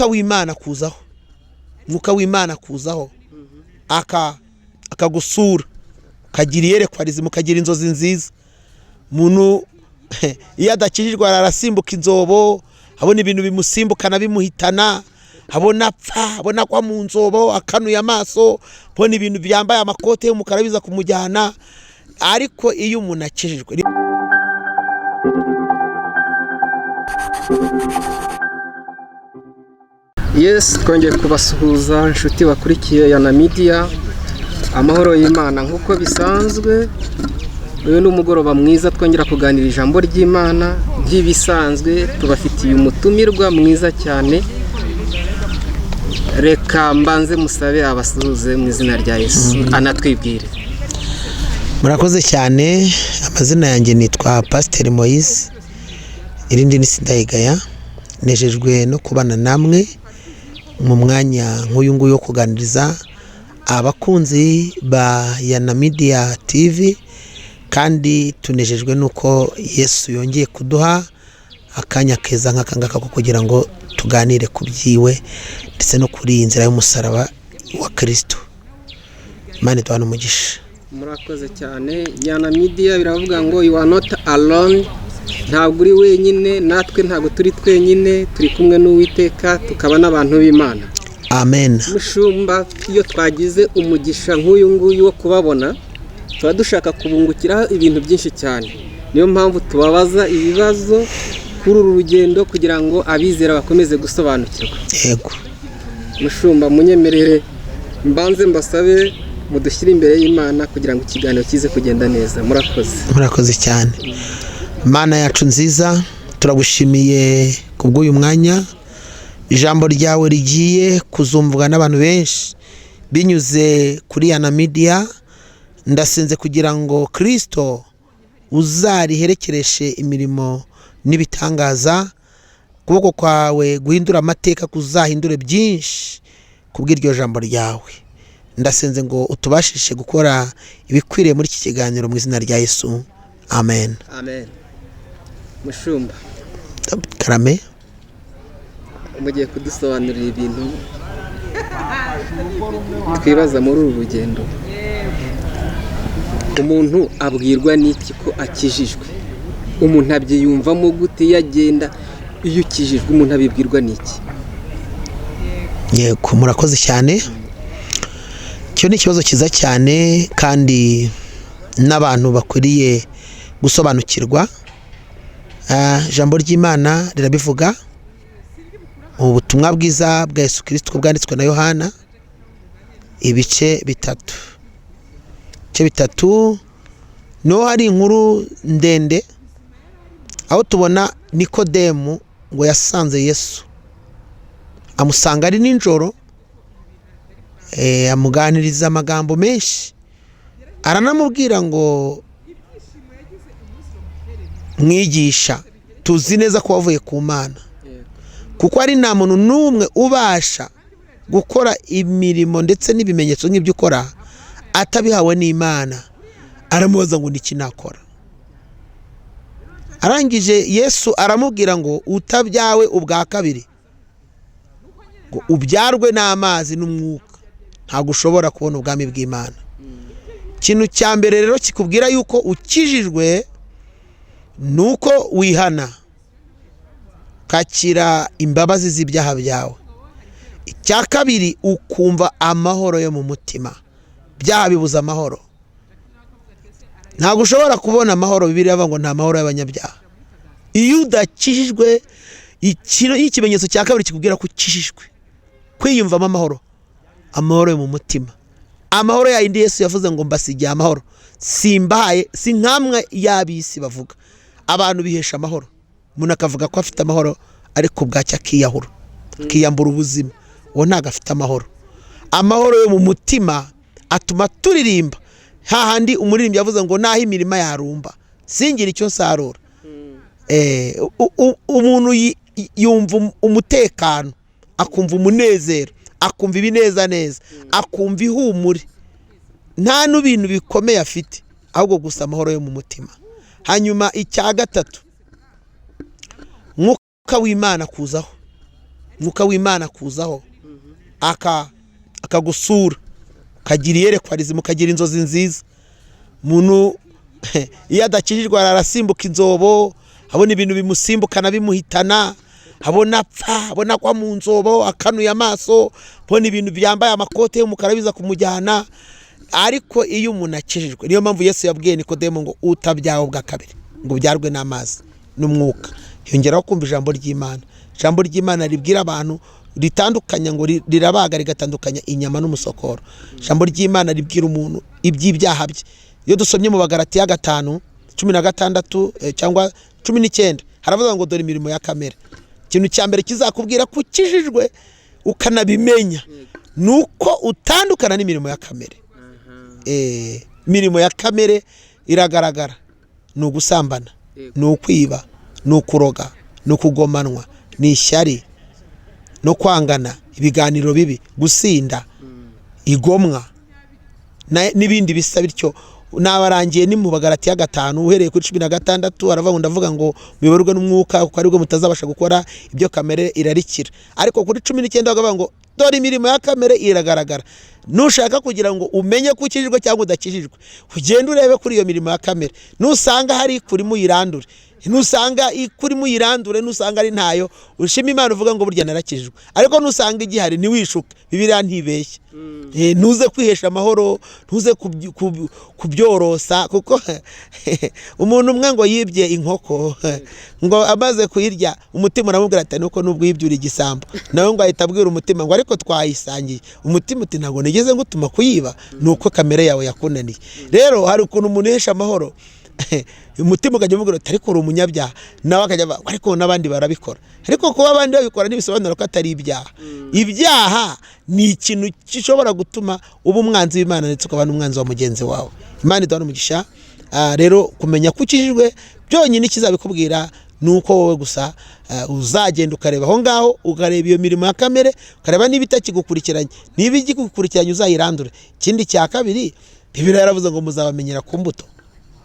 Mwuka w'Imana kuzaho, Mwuka w'Imana kuzaho akagusura, ukagira iyerekwa rizima, ukagira inzozi nziza. Umuntu iyo adakijijwe arasimbuka inzobo, abona ibintu bimusimbukana bimuhitana, abona apfa, abona agwa mu nzobo akanuye amaso, abona ibintu byambaye amakote y'umukara biza kumujyana. Ariko iyo umuntu akijijwe, Yes, twongeye kubasuhuza inshuti bakurikiye Yana Media, amahoro y'Imana nk'uko bisanzwe. Uyu ni umugoroba mwiza twongera kuganira ijambo ry'Imana nk'ibisanzwe. Tubafitiye umutumirwa mwiza cyane. Reka mbanze musabe abasuhuze mu izina rya Yesu, anatwibwire. Murakoze cyane. Amazina yanjye nitwa Pasiteri Moise, irindi ni Sindayigaya. Nejejwe no kubana namwe mu mwanya nk'uyu nguyu wo kuganiriza abakunzi ba Yana Media TV, kandi tunejejwe n'uko Yesu yongeye kuduha akanya keza nk'aka ngaka ko kugira ngo tuganire ku byiwe ndetse no kuri iyi nzira y'umusaraba wa Kristo. Imana iduhane umugisha. Murakoze cyane. Yana Media biravuga ngo you are not alone, ntabwo uri wenyine, natwe ntabwo turi twenyine, turi kumwe n'Uwiteka, tukaba n'abantu b'Imana. Amen. Mushumba, iyo twagize umugisha nk'uyu nguyu wo kubabona, tuba dushaka kubungukiraho ibintu byinshi cyane. Niyo mpamvu tubabaza ibibazo kuri uru rugendo kugira ngo abizera bakomeze gusobanukirwa. Yego. Mushumba, munyemerere mbanze mbasabe mudushyire imbere y'Imana kugira ngo ikiganiro kize kugenda neza. Murakoze. Murakoze cyane. Mana yacu nziza, turagushimiye kubw'uyu mwanya. Ijambo ryawe rigiye kuzumvwa n'abantu benshi binyuze kuri Yana Media. Ndasenze kugira ngo Kristo uzariherekereshe imirimo n'ibitangaza, ukuboko kwawe guhindura amateka kuzahindure byinshi kubw'iryo jambo ryawe. Ndasenze ngo utubashishe gukora ibikwiriye muri iki kiganiro mu izina rya Yesu, amen. Amen. Mushumba, Karame. mugiye kudusobanurira ibintu twibaza muri uru rugendo. Umuntu abwirwa n'iki ko akijijwe? Umuntu abyiyumvamo gute iyo agenda? Iyo ukijijwe umuntu abibwirwa n'iki? Yego, murakoze cyane. Icyo ni ikibazo cyiza cyane kandi n'abantu bakwiriye gusobanukirwa. Ijambo ry'Imana rirabivuga mu butumwa bwiza bwa Yesu Kristo bwanditswe na Yohana, ibice 3. Ibice 3 niho hari inkuru ndende aho tubona Nikodemu ngo yasanze Yesu, amusanga ari nijoro, amuganiriza amagambo menshi, aranamubwira ngo mwigisha, tuzi neza ko wavuye ku Mana, kuko ari nta muntu n'umwe ubasha gukora imirimo ndetse n'ibimenyetso nk'ibyo ukora atabihawe n'Imana. Aramubaza ngo niki nakora? Arangije Yesu aramubwira ngo utabyawe ubwa kabiri, ngo ubyarwe n'amazi n'umwuka, ntabwo ushobora kubona ubwami bw'Imana. Ikintu cya mbere rero kikubwira yuko ukijijwe nuko wihana ukakira imbabazi z'ibyaha byawe. Icya kabiri, ukumva amahoro yo mu mutima. Byaha bibuza amahoro. Ntabwo ushobora kubona amahoro. Bibiliya ivuga ngo nta mahoro y'abanyabyaha. Iyo udakijijwe, ikimenyetso cya kabiri kikubwira ko ukijijwe, kwiyumvamo amahoro, amahoro yo mu mutima, amahoro ya yindi Yesu yavuze ngo mbasigiye amahoro, simbahaye, si nkamwe y'ab'isi bavuga. Abantu bihesha amahoro, umuntu akavuga ko afite amahoro ariko bwacya akiyahura, akiyambura ubuzima, uwo ntabwo afite amahoro. Amahoro yo mu mutima atuma turirimba hahandi umuririmbyi yavuze ngo naho imirima yarumba singira icyo nsarura. Umuntu yumva umutekano, akumva umunezero, akumva ibinezaneza, akumva ihumure, nta n'ibintu bikomeye afite, ahubwo gusa amahoro yo mu mutima. Hanyuma icya gatatu, Mwuka w'Imana kuzaho, Umwuka w'Imana akuzaho, akagusura, ukagira iyerekwa rizima, ukagira inzozi nziza. Umuntu iyo adakijijwe arasimbuka inzobo, abona ibintu bimusimbukana bimuhitana, abona apfa, abona agwa mu nzobo akanuye amaso, abona ibintu byambaye amakote y'umukara biza kumujyana. Ariko iyo umuntu akijijwe, niyo mpamvu Yesu yabwiye Nikodemo ngo utabyawe bwa kabiri ngo ubyarwe n'amazi n'umwuka, yongeraho kumva ijambo ry'Imana. Ijambo ry'Imana ribwira abantu ritandukanya ngo rirabaga rigatandukanya inyama n'umusokoro. Ijambo ry'Imana ribwira umuntu iby'ibyaha bye. Iyo dusomye mu Bagalatiya 5:16 cyangwa 19, haravuga ngo dore imirimo ya kamere. Ikintu cya mbere kizakubwira ko ukijijwe ukanabimenya ni uko utandukana n'imirimo ya kamere. Imirimo ya kamere iragaragara: ni ugusambana, ni ukwiba, ni ukuroga, ni ukugomanwa, ni ishyari no kwangana, ibiganiro bibi, gusinda, igomwa n'ibindi bisa bityo. Nabarangiye ni mu Bagalatiya 5 uhereye kuri 16, aravuga ngo ndavuga ngo muyoborwe n'umwuka, kuko aribwo mutazabasha gukora ibyo kamere irarikira. Ariko kuri 19 bakavuga ngo dore imirimo ya kamere iragaragara. Nushaka kugira ngo umenye ko ukijijwe cyangwa udakijijwe, ugende urebe kuri iyo mirimo ya kamere. Nusanga hari ikurimo uyirandure, nusanga ikurimo uyirandure, nusanga ari ntayo ushima Imana uvuga ngo burya narakijijwe. Ariko nusanga igihari ntiwishuke, Bibiliya ntibeshya. Ntuze kwihesha amahoro, ntuze kubyorosa, kuko umuntu umwe ngo yibye inkoko, ngo amaze kuyirya umutima uramubwira ati nuko nubwo yibye uri igisambo. Nawe ngo ahita abwira umutima ngo ariko twayisangiye. Umutima uti ntabwo nigeze ngutuma kuyiba, ni uko kamere yawe yakunaniye. Rero hari ukuntu umuntu yihesha amahoro, umutima ukajya umubwira uti ariko uri umunyabyaha, nawe akajya avuga ariko n'abandi barabikora. Ariko kuba abandi babikora ntibisobanura ko atari ibyaha. Ibyaha ni ikintu gishobora gutuma uba umwanzi w'Imana ndetse ukaba n'umwanzi wa mugenzi wawe. Imana iduha umugisha. Rero kumenya ko ukijijwe byonyine ikizabikubwira ni uko wowe gusa uzagenda ukareba aho ngaho, ukareba iyo mirimo ya kamere, ukareba niba itakigukurikiranye. Niba igikukurikiranye uzayirandure. Ikindi cya kabiri, Bibiliya yaravuze ngo muzabamenyera ku mbuto.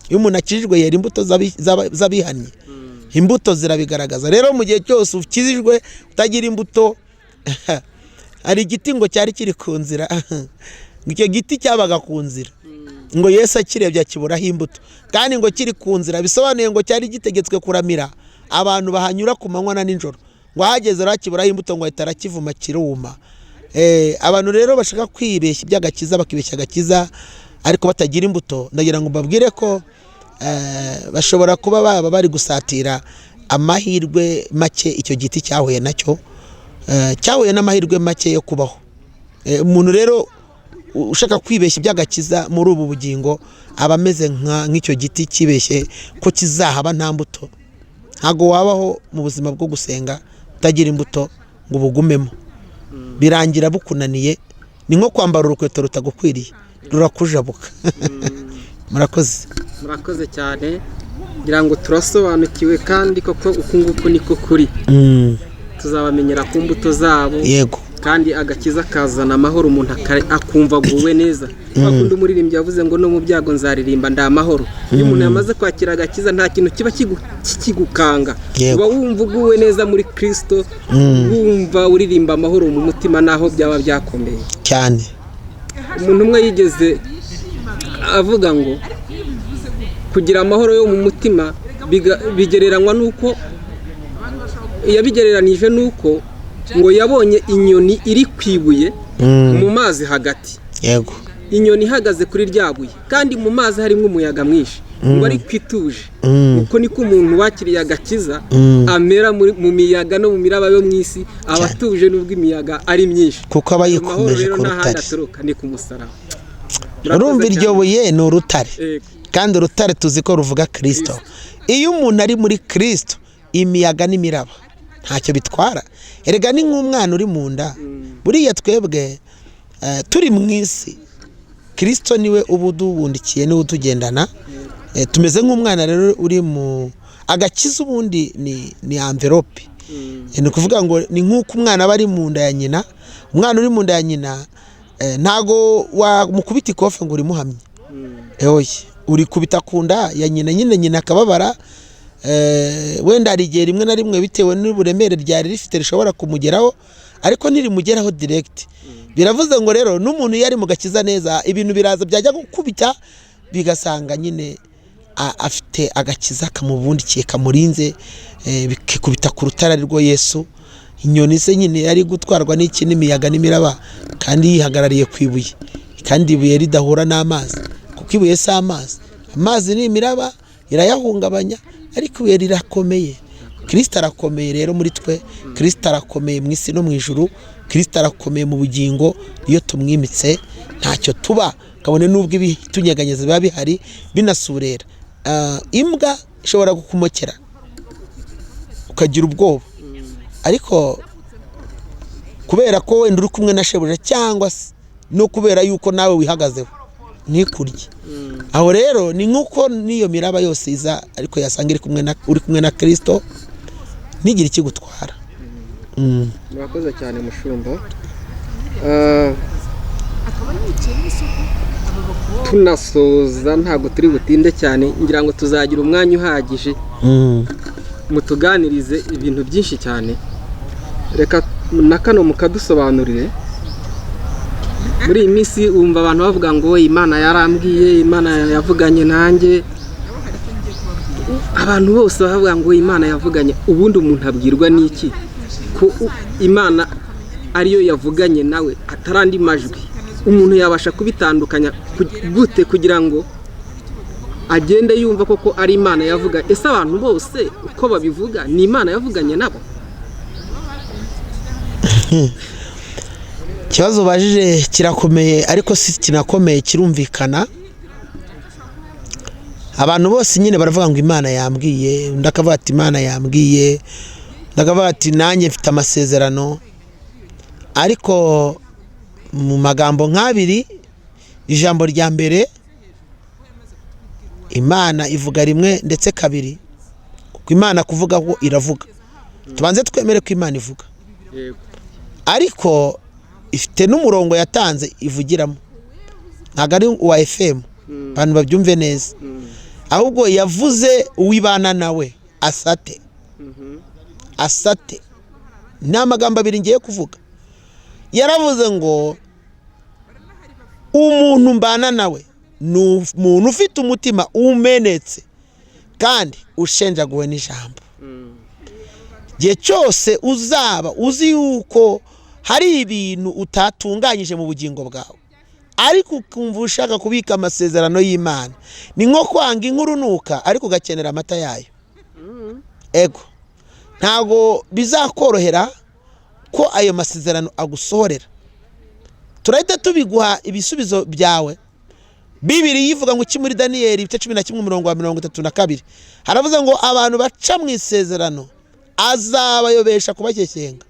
Iyo umuntu akijijwe yera imbuto z'abihannye, imbuto zirabigaragaza. Rero mu gihe cyose ukijijwe utagira imbuto, hari igiti ngo cyari kiri ku nzira, ngo icyo giti cyabaga ku nzira, ngo Yesu akirebye akiburaho imbuto, kandi ngo kiri ku nzira, bisobanuye ngo cyari gitegetswe kuramira abantu bahanyura ku manywa na nijoro. Ngo ahageze rero akiburaho imbuto, ngo ahita arakivuma kiruma. Abantu rero bashaka kwibeshya iby'agakiza, bakibeshya agakiza ariko batagira imbuto, ndagira ngo mbabwire ko bashobora kuba baba bari gusatira amahirwe make icyo giti cyahuye nacyo, cyahuye n'amahirwe make yo kubaho. Umuntu rero ushaka kwibeshya iby'agakiza muri ubu bugingo aba ameze nk'icyo giti kibeshye ko kizahaba nta mbuto. Ntabwo wabaho mu buzima bwo gusenga utagira imbuto ngo ubugumemo, birangira bukunaniye. Ni nko kwambara urukweto rutagukwiriye, rurakujabuka. Murakoze. Murakoze cyane, ngira ngo turasobanukiwe, kandi koko uku nguku niko kuri. Tuzabamenyera ku mbuto zabo. Kandi agakiza kazana amahoro, umuntu akumva aguwe neza. Kwa kundi umuririmbyi yavuze ngo no mu byago nzaririmba ndi amahoro. Iyo umuntu yamaze kwakira agakiza, nta kintu kiba kikigukanga. Uba wumva uguwe neza muri Kirisito, wumva uririmba amahoro mu mutima naho byaba byakomeye. Cyane. Umuntu umwe yigeze avuga ngo kugira amahoro yo mu mutima bigereranywa n'uko yabigereranije n'uko ngo yabonye inyoni iri ku ibuye mu mazi hagati, inyoni ihagaze kuri rya buye kandi mu mazi harimo umuyaga mwinshi, ngo ariko ituje. Uko niko umuntu wakiriye agakiza amera mu miyaga no mu miraba yo mu isi, aba atuje nubwo imiyaga ari myinshi, kuko aba Ayo mahoro yikomeje rero ku nta handi rutare. aturuka, ni ku musaraba. Urumva, Murakoze iryo cyane. buye ni urutare, kandi urutare tuzi ko ruvuga Kirisito. Iyo umuntu ari muri Kirisito, imiyaga n'imiraba ntacyo bitwara. Erega ni nk'umwana uri mu nda. Buriya twebwe turi mu isi, Kirisito niwe uba udubundikiye, niwe utugendana. Tumeze nk'umwana rero uri mu agakiza. Ubundi ni enveloppe. Ni ukuvuga ngo ni nk'uko umwana aba ari mu nda ya nyina. Umwana uri mu nda ya nyina, ntago wamukubita ikofe ngo urimuhamye. Oya, urikubita ku nda ya nyina nyine, nyina akababara. Wenda hari igihe rimwe na rimwe bitewe n'uburemere ryari rifite rishobora kumugeraho, ariko ntirimugeraho direct. Biravuze ngo rero n'umuntu iyo ari mu gakiza neza, ibintu biraza byajya gukubita bigasanga nyine afite agakiza kamubundikiye, kamurinze, bikikubita ku rutare ari rwo Yesu. Inyoni se nyine yari gutwarwa n'iki n'imiyaga n'imiraba, kandi yihagarariye ku ibuye, kandi ibuye ridahura n'amazi, kuko ibuye si amazi, amazi ni imiraba irayahungabanya, ariko ibuye rirakomeye. Kirisito arakomeye rero muri twe, Kirisito arakomeye mu isi no mu ijuru, Kirisito arakomeye mu bugingo. Iyo tumwimitse ntacyo tuba, kabone n'ubwo ibitunyeganyeza biba bihari binasurera. Imbwa ishobora kukumokera ukagira ubwoba, ariko kubera ko wenda uri kumwe na shebuja, cyangwa se no kubera yuko nawe wihagazeho, ntikurye. Aho rero ni nk'uko n'iyo miraba yose iza, ariko yasanga uri kumwe na Kirisito ntigire ikigutwara. Murakoze cyane mushumba. Tunasoza, ntabwo turi butinde cyane, ngira ngo tuzagira umwanya uhagije mutuganirize ibintu byinshi cyane. Reka na kano mukadusobanurire. Muri iyi minsi wumva abantu bavuga ngo Imana yarambwiye, Imana yavuganye nanjye, abantu bose bavuga ngo Imana yavuganye. Ubundi umuntu abwirwa n'iki ko Imana ariyo yavuganye nawe, atari andi majwi? Umuntu yabasha kubitandukanya gute kugira ngo agende yumva koko ari Imana yavuga? Ese abantu bose uko babivuga ni Imana yavuganye nabo? Ikibazo ubajije kirakomeye, ariko si kinakomeye, kirumvikana. Abantu bose nyine baravuga ngo Imana yambwiye, undi akavuga ati Imana yambwiye, undi akavuga ati nanjye mfite amasezerano. Ariko mu magambo nk'abiri, ijambo rya mbere, Imana ivuga rimwe ndetse kabiri, kuko Imana kuvuga ko iravuga. Tubanze twemere ko Imana ivuga, ariko ifite n'umurongo yatanze ivugiramo, ntabwo ari uwa FM, abantu babyumve neza, ahubwo yavuze uwibana nawe asate asate. Ni amagambo abiri ngiye kuvuga. Yaravuze ngo umuntu mbana nawe ni umuntu ufite umutima umenetse kandi ushenjaguwe n'ijambo. Igihe cyose uzaba uzi yuko hari ibintu utatunganyije mu bugingo bwawe, ariko ukumva ushaka kubika amasezerano y'Imana, ni nko kwanga inkurunuka ariko ugakenera amata yayo. Ego, ntabwo bizakorohera ko ayo masezerano agusohorera. Turahita tubiguha ibisubizo byawe. Bibiri yivuga ngo iki muri Daniyeli ibice 11 umurongo wa 32, haravuze ngo abantu baca mu isezerano azabayobesha kubashyekenga.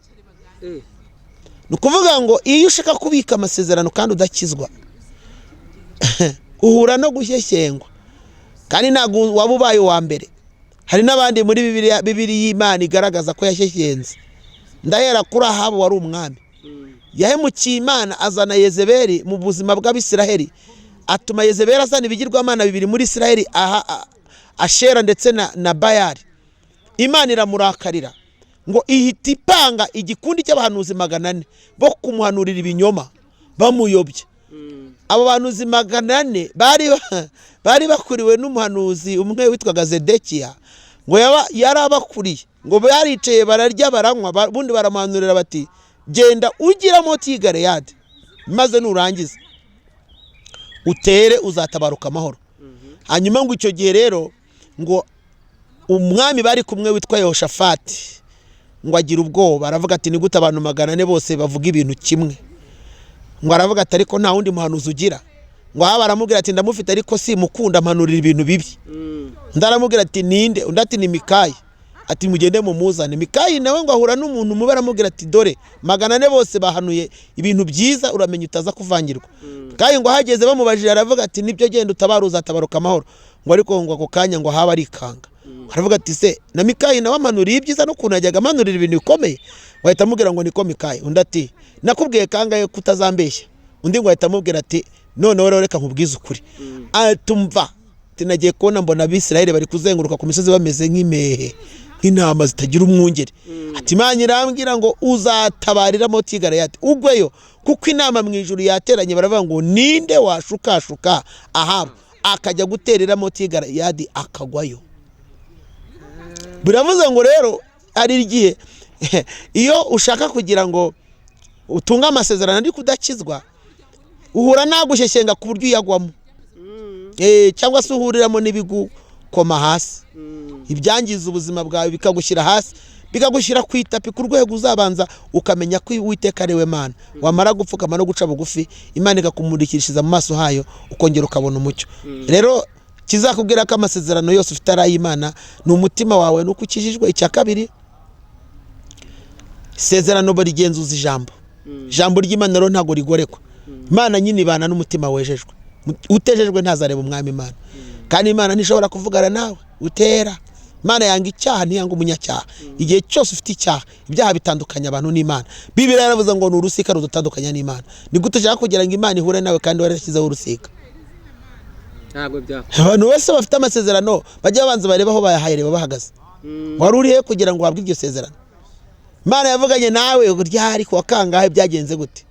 Ni ukuvuga ngo iyo ushaka kubika amasezerano kandi udakizwa, uhura no gushyeshyengwa, kandi ntabwo waba ubaye uwa mbere. Hari n'abandi muri Bibiliya, Bibiri y'Imana igaragaza ko yashyeshyenze. Ndahera kuri Ahabu wari umwami, yahemukiye Imana azana Yezebeli mu buzima bw'Abisiraheli, atuma Yezebeli azana ibigirwamana bibiri muri Isiraheli, aha Ashera ndetse na Bayali. Imana iramurakarira, ngo ihita ipanga igikundi cy'abahanuzi 400 bo kumuhanurira ibinyoma bamuyobye. Abo bahanuzi 400 bari bakuriwe n'umuhanuzi umwe witwaga Zedekiya, ngo yarabakuriye, ngo baricaye bararya baranywa, ubundi baramuhanurira bati genda ugira moti y'i Galeyadi, maze nurangiza utere uzatabaruka amahoro. Hanyuma ngo icyo gihe rero ngo umwami bari kumwe witwa Yehoshafati ngo agira ubwoba, aravuga ati ni gute abantu 400 bose bavuga ibintu kimwe? Ngo aravuga ati ariko nta wundi muhanuzi ugira? Ngo aha baramubwira ati ndamufite ariko simukunda, mpanurira ibintu bibi. Undi aramubwira ati ninde? Undi ati ni Mikayi. Ati mugende mumuzane. Mikayi nawe ngo ahura n'umuntu mubi, aramubwira ati dore 400 bose bahanuye ibintu byiza, uramenya utaza kuvangirwa. Mikayi ngo ahageze bamubajije aravuga ati nibyo, genda utabara uzatabaruka amahoro. Ngo ariko ngo ako kanya ngo haba arikanga, aravuga ati se na Mikayi nawe amanuriye ibyiza n'ukuntu yajyaga amanurira ibintu bikomeye? Wahita amubwira ngo niko Mikayi. Undi ati nakubwiye kangahe kutazambeshya? Undi ngo ahita amubwira ati noneho rero reka nkubwize ukuri, atumva Nagiye kubona mbona Abisirayeli bari kuzenguruka ku misozi bameze nk'impehe, nk'intama zitagira umwungeri. Ati Imana irambwira ngo uzatabarira Ramoti Galeyadi ugweyo, kuko inama mu ijuru yateranye, baravuga ngo ninde washukashuka Ahabu akajya gutera i Ramoti Galeyadi akagwayo. Biravuze ngo rero hari igihe iyo ushaka kugira ngo utunge amasezerano ariko udakizwa, uhura nagushyeshyenga ku buryo uyagwamo, cyangwa se uhuriramo n'ibigukoma hasi, ibyangiza ubuzima bwawe bikagushyira hasi, bikagushyira ku itapi, ku rwego uzabanza ukamenya ko Uwiteka ari we Mana. Wamara gupfukama no guca bugufi, Imana ikakumurikishiriza mu maso hayo, ukongera ukabona umucyo. Rero kizakubwira ko amasezerano yose ufite ari ay'Imana ni umutima wawe, ni uko ukijijwe. Icya kabiri, isezerano barigenzuza ijambo. Ijambo ry'Imana rero ntabwo rigorekwa. Imana nyine ibana n'umutima wejejwe. Utejejwe ntazareba umwami Imana. Kandi Imana ntishobora kuvugana nawe utera. Imana yanga icyaha, ntiyanga umunyacyaha. Igihe cyose ufite icyaha, ibyaha bitandukanya abantu n'Imana. Bibiliya yaravuze ngo ni urusika rudutandukanya n'Imana. Ni gute ushaka kugira ngo Imana ihure nawe kandi warashyizeho urusika? Ntabwo byakora. Abantu bose bafite amasezerano bajya babanza barebe aho bayahaye bahagaze. Wari uri he kugira ngo uhabwe iryo sezerano? Imana yavuganye nawe ryari, kuwa kangahe, byagenze gute?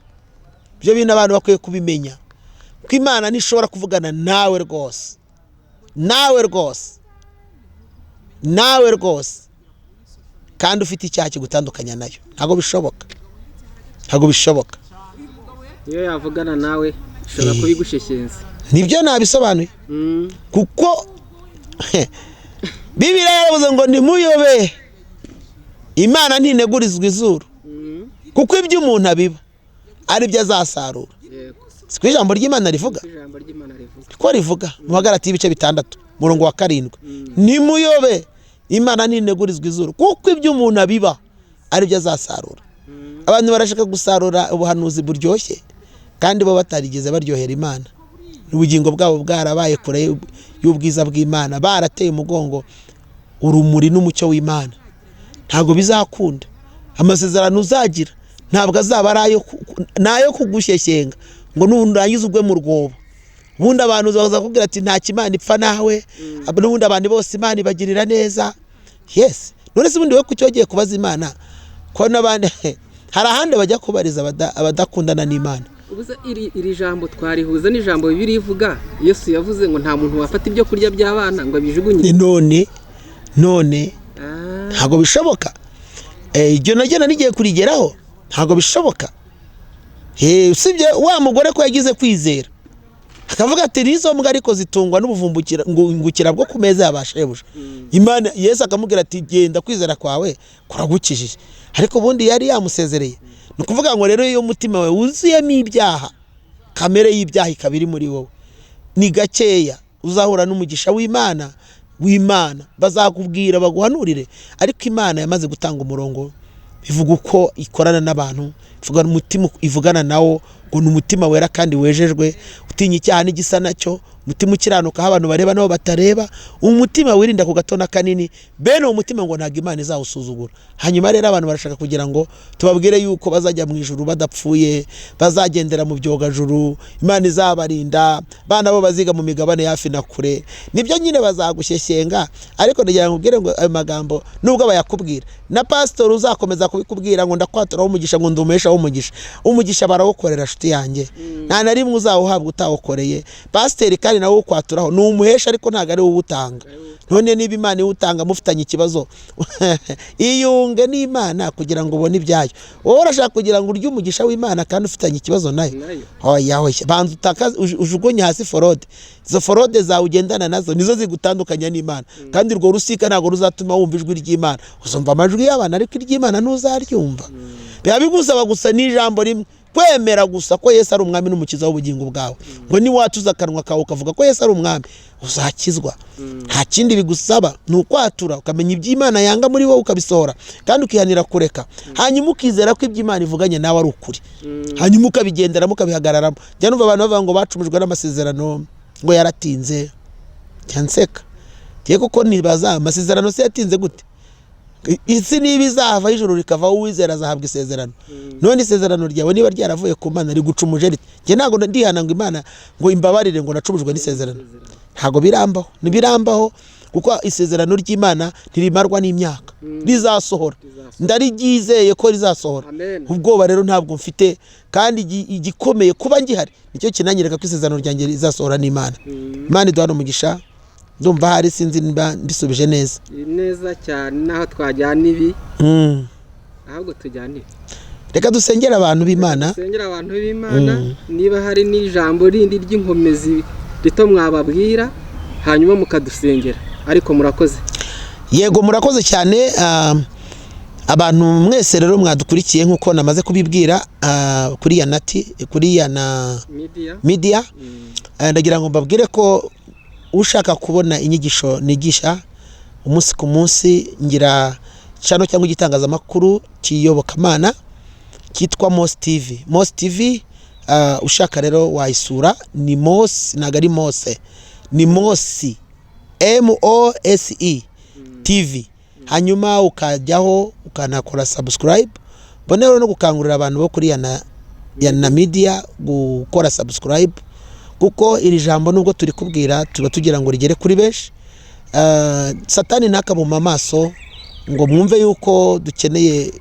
Ibyo bintu abantu bakwiye kubimenya, ko Imana ntishobora kuvugana nawe rwose, nawe rwose, nawe rwose, kandi ufite icyaha kigutandukanya nayo. Ntabwo bishoboka, ntabwo bishoboka. Iyo yavugana nawe ishobora kubigusheshenza. Nibyo nabisobanuye. Kuko Bibiliya yaravuze ngo ntimuyobe, Imana ntinegurizwa izuru, kuko ibyo umuntu abiba ari byo azasarura. Si ko ijambo ry'Imana rivuga? Ijambo ry'Imana rivuga. Ko rivuga mu Bagalatiya ibice 6 umurongo wa 7: ntimuyobe, Imana ntinegurizwa izuru, kuko ibyo umuntu abiba ari byo azasarura. Abantu barashaka gusarura ubuhanuzi buryoshye kandi bo batarigeze baryohera Imana, ubugingo bwabo bwarabaye kure y'ubwiza bw'Imana, barateye umugongo urumuri n'umucyo w'Imana. Ntabwo bizakunda. Amasezerano uzagira ntabwo azaba ari ayo kugushyeshyenga ngo nurangiza ugwe mu rwobo. Ubundi abantu bazakubwira ati nta Imana ipfa nawe, n'ubundi abantu bose Imana ibagirira neza. Yes, none se ubundi we kuki wagiye kubaza Imana ko n'abandi hari ahandi bajya kubariza abadakundana n'Imana? Ubuze iri jambo twarihuza n'ijambo Bibiliya ivuga. Yesu yavuze ngo nta muntu wafata ibyo kurya by'abana ngo abijugunye. None ntabwo bishoboka. Ibyo naryo narigiye kurigeraho, ntabwo bishoboka. Usibye wa mugore ko yagize kwizera akavuga ati nizo mbwa ariko zitungwa n'ubuvumbukira bwo ku meza ya shebuja. Imana Yesu akamubwira ati genda, kwizera kwawe kuragukijije. Ariko ubundi yari yamusezereye. Ni ukuvuga ngo rero iyo umutima wawe wuzuyemo ibyaha, kamere y'ibyaha ikaba iri muri wowe, ni gakeya uzahura n'umugisha w'Imana. Bazakubwira baguhanurire, ariko Imana yamaze gutanga umurongo, ivuga uko ikorana n'abantu, ivugana umutima, ivugana nawo ngo ni umutima wera kandi wejejwe, utinya icyaha n'igisa nacyo, umutima ukiranuka aho abantu bareba n'aho batareba, umutima wirinda ku gato na kanini. Bene uwo mutima ngo ntabwo Imana izawusuzugura. Hanyuma rero abantu barashaka kugira ngo tubabwire yuko bazajya mu ijuru badapfuye, bazagendera mu byogajuru, Imana izabarinda, bana bo baziga mu migabane hafi na kure. Nibyo nyine bazagushyeshyenga, ariko ndagira ngo ubwire ngo ayo magambo nubwo bayakubwira, na pasitori uzakomeza kubikubwira ngo ndakwaturaho umugisha, ngo ndumeshaho umugisha, umugisha barawukorera shuti yanjye, nta na rimwe uzawuhabwa utawukoreye. Pasiteri kandi nawe ukwaturaho ni umuhesha, ariko ntabwo ari wowe uwutanga. None niba Imana iwutanga mufitanye ikibazo, iyunge n'Imana kugira ngo ubone ibyayo. Wowe urashaka kugira ngo urye umugisha w'Imana kandi ufitanye ikibazo nayo? Oya oya, banza utakaze, ujugunye hasi forode. Izo forode zawe ugendana nazo nizo zigutandukanya n'Imana, kandi urwo rusika ntabwo ruzatuma wumva ijwi ry'Imana. Uzumva amajwi y'abantu ariko iry'Imana ntuzaryumva. Biba bigusaba gusa n'ijambo rimwe, kwemera gusa ko Yesu ari umwami n'umukiza w'ubugingo bwawe, ngo niwatuza akanwa kawe ukavuga ko Yesu ari umwami uzakizwa. Nta kindi bigusaba, ni ukwatura ukamenya iby'Imana yanga muri wowe ukabisohora, kandi ukihanira kureka, hanyuma ukizera ko iby'Imana ivuganye nawe ari ukuri, hanyuma ukabigenderamo ukabihagararamo. Njya numva abantu bavuga ngo bacumujwe n'amasezerano, ngo yaratinze. Njya nseka ngiye kuko nibaza amasezerano se yatinze gute? Isi niba izava ijuru rikavaho, uwizera azahabwa isezerano. None isezerano ryawe niba ryaravuye ku Mana rigucumuje rite? Njye ntabwo ndihana ngo Imana ngo imbabarire ngo nacumujwe n'isezerano. Ntabwo birambaho, ntibirambaho, kuko isezerano ry'Imana ntirimarwa n'imyaka, rizasohora. Ndaryizeye ko rizasohora. Amen. Ubwoba rero ntabwo mfite, kandi igikomeye kuba ngihari nicyo kinanyereka ko isezerano ryanjye rizasohora n'Imana. Imana iduhane umugisha. Ndumva hari, sinzi niba mbisubije neza. Ni neza cyane, naho twajyana ibi, ahubwo tujyana ibi. Reka dusengere abantu b'Imana. Dusengera abantu b'Imana. Niba hari n'ijambo rindi ry'inkomezi rito mwababwira, hanyuma mukadusengera, ariko murakoze. Yego, murakoze cyane. Abantu mwese rero mwadukurikiye, nk'uko namaze kubibwira, kuri ya nati, kuri ya na media media, ndagira ngo mbabwire ko ushaka kubona inyigisho nigisha umunsi ku munsi, ngira channel cyangwa igitangazamakuru cy'iyobokamana cyitwa Mos TV. Mos TV, ushaka rero wayisura, ni Mos, ntabwo ari Mose, ni Mosi, Mose TV, hanyuma ukajyaho ukanakora subscribe. Mbone rero no gukangurira abantu bo kuri yana media gukora subscribe, kuko iri jambo nubwo turi kubwira, tuba tugira ngo rigere kuri benshi. Satani ntakabuma amaso ngo mwumve yuko dukeneye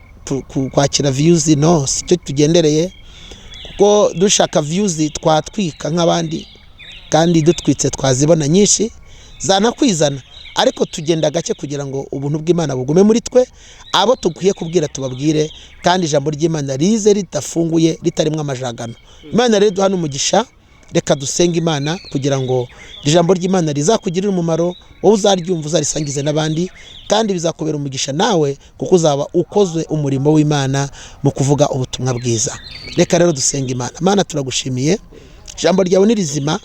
kwakira views. No si cyo tugendereye, kuko dushaka views twatwika nk'abandi, kandi dutwitse twazibona nyinshi zanakwizana, ariko tugenda gake kugira ngo ubuntu bw'Imana bugume muri twe, abo dukwiye kubwira tubabwire, kandi ijambo ry'Imana rize ridafunguye, ritarimo amajagano. Imana rero duhana umugisha. Reka dusenge Imana kugira ngo ijambo ry'Imana rizakugirire umumaro, wowe uzaryumva uzarisangize n'abandi, kandi bizakubera umugisha nawe, kuko uzaba ukozwe umurimo w'Imana mu kuvuga ubutumwa bwiza. Reka rero dusenge Imana. Imana, turagushimiye, ijambo ryawe ni rizima.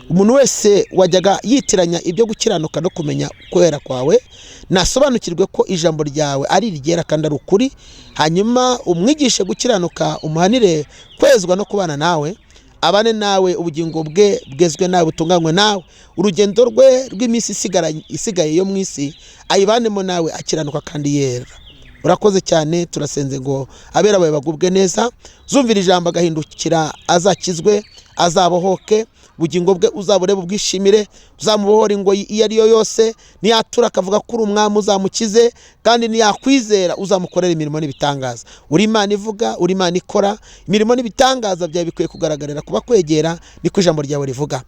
Umuntu wese wajyaga yitiranya ibyo gukiranuka no kumenya kwera kwawe, nasobanukirwe ko ijambo ryawe ari iryera kandi ari ukuri, hanyuma umwigishe gukiranuka, umuhanire kwezwa no kubana nawe, abane nawe, ubugingo bwe bwezwe nawe, butunganywe nawe, urugendo rwe rw'iminsi isigaye yo mu isi ayibanemo nawe akiranuka kandi yera. Urakoze cyane. Turasenze ngo abera bawe bagubwe neza, zumvira ijambo agahindukira azakizwe, azabohoke, ubugingo bwe uzaburebe ubwishimire, uzamubohora ingoyi iyo ari yo yose, niyatura akavuga ko uri umwami uzamukize, kandi niyakwizera uzamukorera imirimo n'ibitangaza. Uri Imana ivuga, uri Imana ikora, imirimo n'ibitangaza byawe bikwiye kugaragarira kuba kwegera, niko ijambo ryawe rivuga.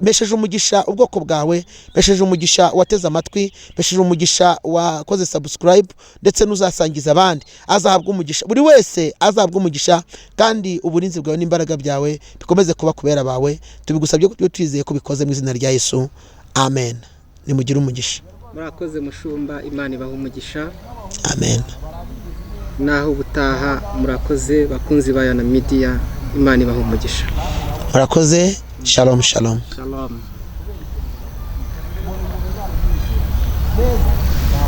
Mpesheje umugisha ubwoko bwawe, mpesheje umugisha wateze amatwi, mpesheje umugisha wakoze subscribe, ndetse n'uzasangiza abandi azahabwa umugisha, buri wese azahabwa umugisha, kandi uburinzi bwawe n'imbaraga byawe bikomeze kuba kubera bawe. Tubigusabye twizeye ko ubikoze mu izina rya Yesu, amen. Nimugire umugisha. Murakoze mushumba, Imana ibaha umugisha. Amen. Naho ubutaha, murakoze bakunzi ba Yana Media, Imana ibaha umugisha. Murakoze. Shalom, shalom. Shalom.